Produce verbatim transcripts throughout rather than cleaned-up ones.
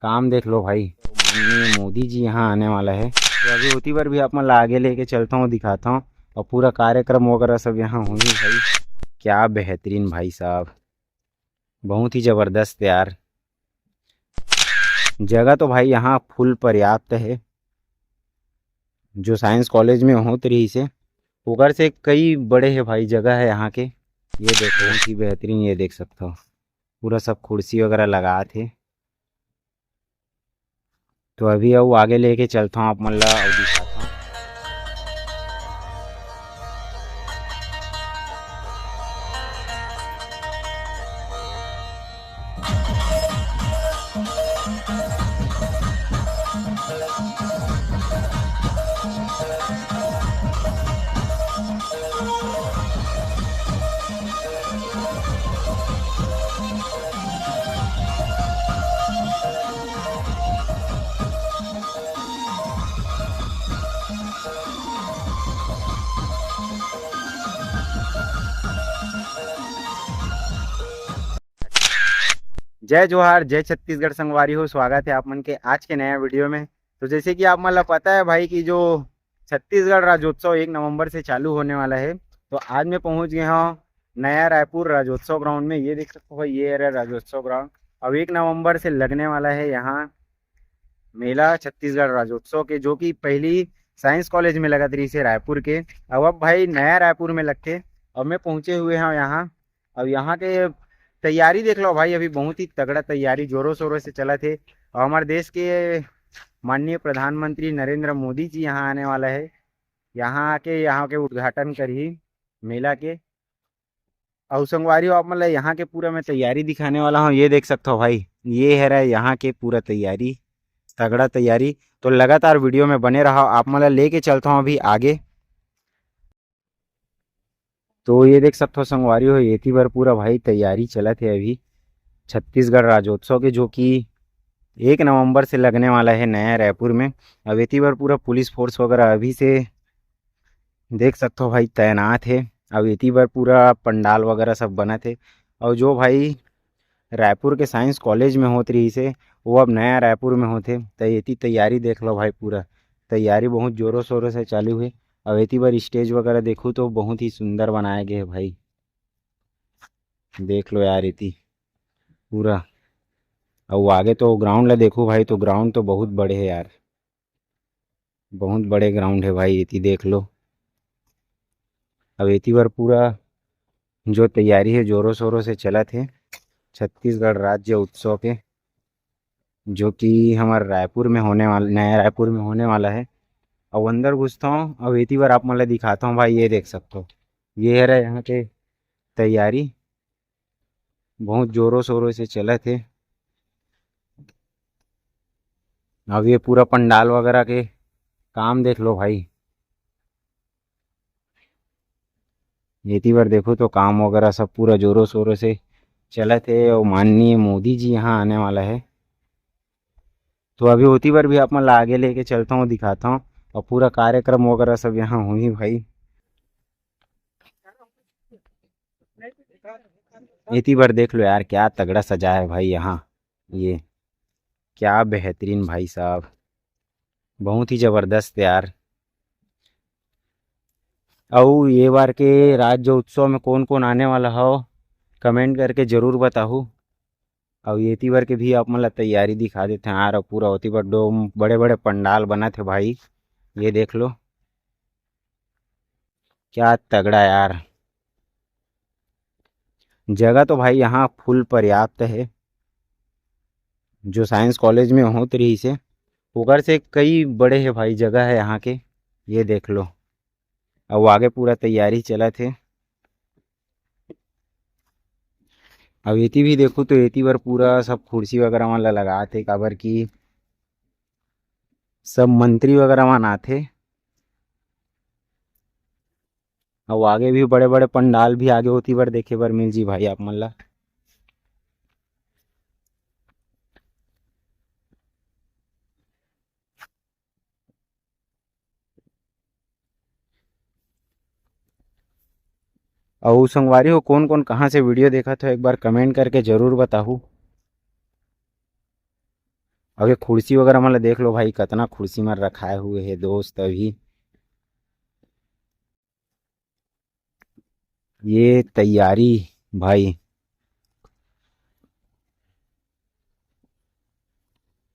काम देख लो भाई, माननीय मोदी जी यहाँ आने वाला है। तो अभी ओती बर भी आप मन ला आगे लेके चलता हूँ, दिखाता हूँ। और पूरा कार्यक्रम वगैरह सब यहाँ होही भाई। क्या बेहतरीन भाई साहब, बहुत ही जबरदस्त यार। जगह तो भाई यहाँ फुल पर्याप्त है। जो साइंस कॉलेज में होत रहिस हे, ओकर से कई बड़े है भाई जगह है यहाँ के। ये देखो, बहुत ही बेहतरीन, ये देख सकते हो, पूरा सब कुर्सी वगैरह लगात हे। तो अभी अउ आगे लेके चलता हूँ आप मन ला, अउ दिखाता हूँ। जय जोहार, जय छत्तीसगढ़ संगवारी हो, स्वागत है आप मन के आज के नया वीडियो में। तो जैसे कि आप मन ला पता है भाई कि जो छत्तीसगढ़ राज्योत्सव एक नवंबर से चालू होने वाला है, तो आज मैं पहुंच गया हूँ नया रायपुर राज्योत्सव ग्राउंड में। ये देख सकते हो भाई, ये रहा राज्योत्सव ग्राउंड। अब एक नवंबर से लगने वाला है यहाँ मेला छत्तीसगढ़ राज्योत्सव के, जो कि पहली साइंस कॉलेज में लगत रहिस हे रायपुर के। अब अब भाई नया रायपुर में लगथे। अब मैं पहुंचे हुए हूँ यहाँ। अब यहाँ के तैयारी देख लो भाई, अभी बहुत ही तगड़ा तैयारी जोरों शोरों से चलत हे। और हमारे देश के माननीय प्रधानमंत्री नरेंद्र मोदी जी यहाँ आने वाला है, यहाँ आके यहाँ के उद्घाटन करही मेला के। अउ संगवारी हो, आप मन ला यहाँ के पूरा मैं तैयारी दिखाने वाला हूँ। ये देख सकते हो भाई, ये है रहा यहाँ के पूरा तैयारी, तगड़ा तैयारी। तो लगातार वीडियो में बने रहा, आप मन ला लेके चलता हूँ अभी आगे। तो ये देख सकते हो संगवारी हो, एती बर पूरा भाई तैयारी चलत है अभी छत्तीसगढ़ राज्योत्सव के, जो कि एक नवंबर से लगने वाला है नया रायपुर में। अब एती बर पूरा पुलिस फोर्स वगैरह अभी से देख सकते हो भाई तैनात है। अब एती बर पूरा पंडाल वगैरह सब बनत है। और जो भाई रायपुर के साइंस कॉलेज में होत रहिस हे, वो अब नया रायपुर में होथे। त एती तैयारी देख लो भाई, पूरा तैयारी बहुत जोरों शोरों से चालू हे। अब एती बर स्टेज वगैरह देखू तो बहुत ही सुंदर बनाए गए हे भाई, देख लो यार एती पूरा। अउ आगे तो ग्राउंड ला देखू भाई, तो ग्राउंड तो बहुत बड़े हे यार, बहुत बड़े ग्राउंड हे भाई, एती देख लो। अब एती बर पूरा जो तैयारी हे जोरों शोरों से चलत हे छत्तीसगढ़ राज्य उत्सव के, जो कि हमार रायपुर में होने वाला, नया रायपुर में होने वाला है। अब अंदर घुसता हूँ, अब एती बर आप मन ला दिखाता हूँ भाई, ये देख सकते हो, ये हरे यहाँ के तैयारी बहुत जोरों शोरों से चलत हे। अब ये पूरा पंडाल वगैरह के काम देख लो भाई, एती बर देखो तो काम वगैरह सब पूरा जोरों शोरों से चलत हे और माननीय मोदी जी यहाँ आने वाला है। तो अभी ओती बर भी आप मन ला आगे लेके चलता हूँ, दिखाता हूँ और पूरा कार्यक्रम वगैरह सब यहाँ होही भाई। एती बर देख लो यार, क्या तगड़ा सजा है भाई यहाँ, ये क्या बेहतरीन भाई साहब, बहुत ही जबरदस्त यार। अउ ये बार के राज्य उत्सव में कौन कौन आने वाला हो, कमेंट करके जरूर बताहू। अउ एती बर के भी आप मन ला तैयारी दिखा देते हैं यार, पूरा ओती बर डोम बड़े बड़े पंडाल बनत हे भाई, ये देख लो क्या तगड़ा यार। जगह तो भाई यहाँ फुल पर्याप्त है, जो साइंस कॉलेज में होत रहिस हे ओकर से कई बड़े है भाई जगह है यहाँ के। ये देख लो, अब आगे पूरा तैयारी चलत हे। अब एती भी देखू तो एती बर पूरा सब कुर्सी वगैरह मन ला लगात हे, काबर कि सब मंत्री वगैरह मन आथे। अउ आगे भी बड़े बड़े पंडाल भी आगे ओती बर देखे बर मिल जी भाई आप मन ला। अउ संगवारी हो, कौन कौन कहाँ से वीडियो देखत हो, एक बार कमेंट करके जरूर बताहू। अब ये खुर्सी वगैरह मन ला देख लो भाई, कतना खुर्सी मन रखाए हुए हे दोस्त। अभी ये तैयारी भाई,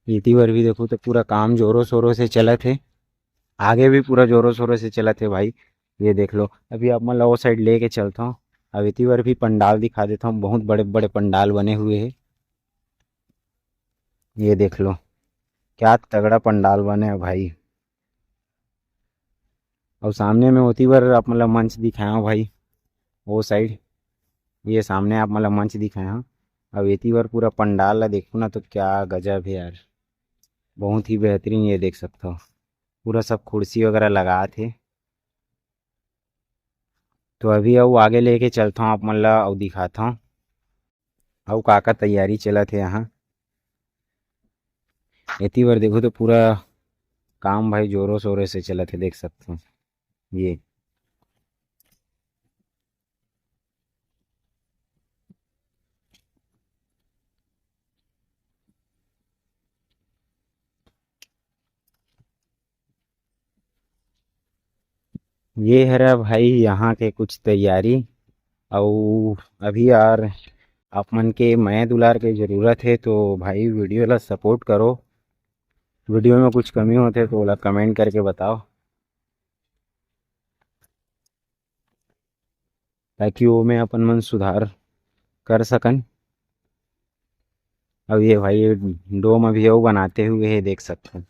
एती बर भी देखो तो पूरा काम जोरों शोरों से चलत हे, आगे भी पूरा जोरों शोरों से चलत हे भाई। ये देख लो, अभी आप मन ला वो साइड लेके चलता हूँ। अब एती बर भी पंडाल दिखा देता हूँ, बहुत बड़े बड़े पंडाल बने हुए हैं। ये देख लो, क्या तगड़ा पंडाल बने है भाई। और सामने में ओती बर आप मन ला मंच दिखाया हूँ भाई, वो साइड, ये सामने आप मन ला मंच दिखाया हूँ। अब एती बर पूरा पंडाल ला देखो ना, तो क्या गजब है यार, बहुत ही बेहतरीन। ये देख सकते हो, पूरा सब खुर्सी वगैरह लगा थे। तो अभी अउ आगे लेके चलता हूँ आप मन ला, अउ दिखाता हूँ अउ का का तैयारी चलत हे यहाँ। एती बर देखो तो पूरा काम भाई जोरों शोरों से चलत हे, देख सकते हो। ये ये हरा भाई यहाँ के कुछ तैयारी। अउ अभी यार, आप मन के मया दुलार के जरूरत हे, तो भाई वीडियो ला सपोर्ट करो। वीडियो में कुछ कमी होथे तो ओला कमेंट करके बताओ, ताकि वो में अपन मन सुधार कर सकन। अब ये भाई, ये डोम अभी वो बनाते हुए है, देख सकते हैं।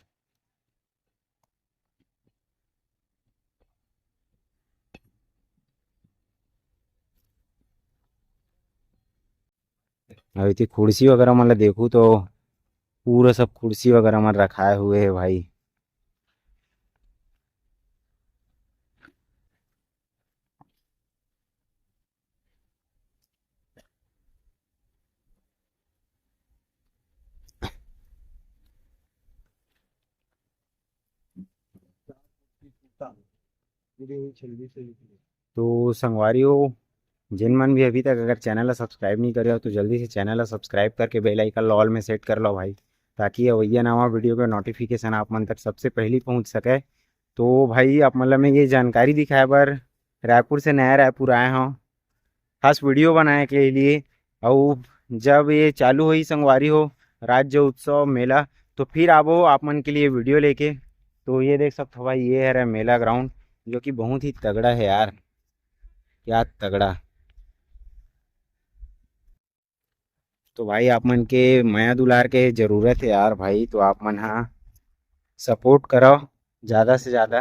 अभी तो खुर्सी वगैरह मन ला देखू तो पूरा सब खुर्सी वगैरह मन रखाए हुए है भाई। तो संगवारी हो, जिन मन भी अभी तक अगर चैनल ला सब्सक्राइब नहीं करे हो, तो जल्दी से चैनल ला सब्सक्राइब करके बेल आइकन ला ऑल में सेट कर लो भाई, ताकि अवैया नवा वीडियो के नोटिफिकेशन आप मन तक सबसे पहली पहुंच सके। तो भाई, आप मन ला मैं ये जानकारी दिखाए बर रायपुर से नया रायपुर आए हूँ, खास वीडियो बनाए के लिए। अउ जब ये चालू होई संगवारी हो, राज्य उत्सव मेला, तो फिर आबो आप मन के लिए वीडियो लेके। तो ये देख सकते हो भाई, ये हरे मेला ग्राउंड, जो कि बहुत ही तगड़ा है यार, क्या तगड़ा। तो भाई, आप मन के मया दुलार के जरूरत है यार भाई, तो आप मन हा सपोर्ट करो ज़्यादा से ज़्यादा।